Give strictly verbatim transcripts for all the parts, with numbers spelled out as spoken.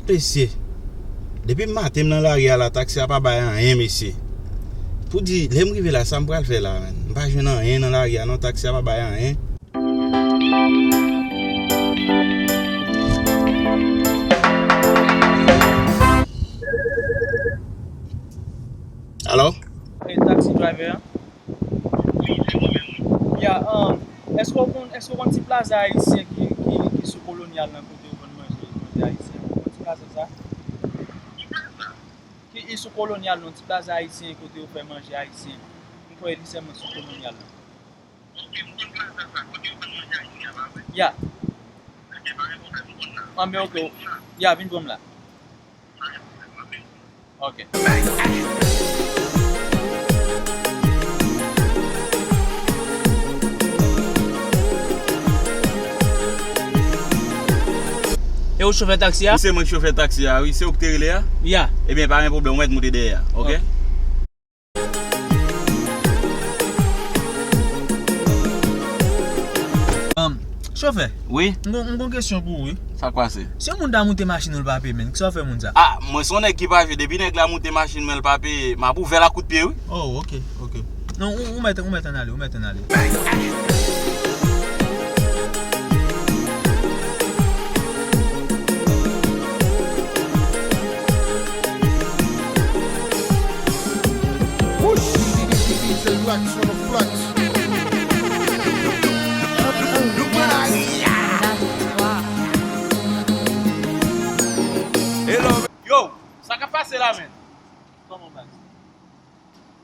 Mesye, depi maten m nan lari a la, taksi a pa bay anyen, mesye. Pou di, lè m rive la, sa m pral fè la, menn? M pa jwenn anyen nan lari a, non, taksi a pa bay anyen. Alo? E taxi driver an? Wi, se mwen menm, wi. Ya, um, èske w konn, èske w konn ti plaza ayisyen ki, ki, ki sou Kolonyal nan kote yo vann manje, manje ayisyen? Ou konn ti plaza sa? Ki plaza? Ki, ki sou Kolonyal non, ti plaza ayisyen kote yo fè manje ayisyen. M kwè li sèlman sou Kolonyal nan. Ok, m konn plaza sa, kote yo vann manje ayisyen an, pa vre? Ya. Ok, pa gen pwoblèm, m konn la. Anben, ok. Ya, vin pran m la. Ok. E ou chofè taksi a? Wi, se mwen ki chofè taksi a, wi. Se ou ki te rele a? Ya. Ebyen, pa gen pwoblèm, ou mèt moute dèyè a, ok? Ok. Um, chofè. Wi. M gon, m gon kesyon pou ou, wi. Sa k pase? Si yon moun ta moute machin ou, l pa peye, menn, kisa w fè moun sa? Ah, mwen se yon nèg ki pa jwe. Depi nèg la moute machin mwen, l pa peye, m ap ouvè l ak kout pye, wi. Oh, ok, ok. Non, ou, ou mèt, ou mèt ann ale, ou mèt ann ale. Yo, sa k ap pase la, menn? Kòman, baz?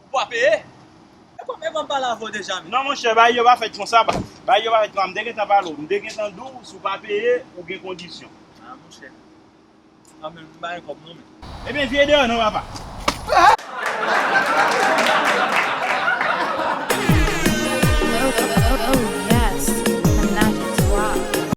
Ou pa peye? E kòman, e kòman m pale avè w deja, menn? Non, monchè, bagay yo pa fèt konsa, baz. Bagay yo pa fèt konsa. M te gentan pale w. M te gentan di w, si w pa peye, ou gen kondisyon. Ah, monchè. Ah, men m pa gen kòb non, men. Ebyen, vire deyò non, papa.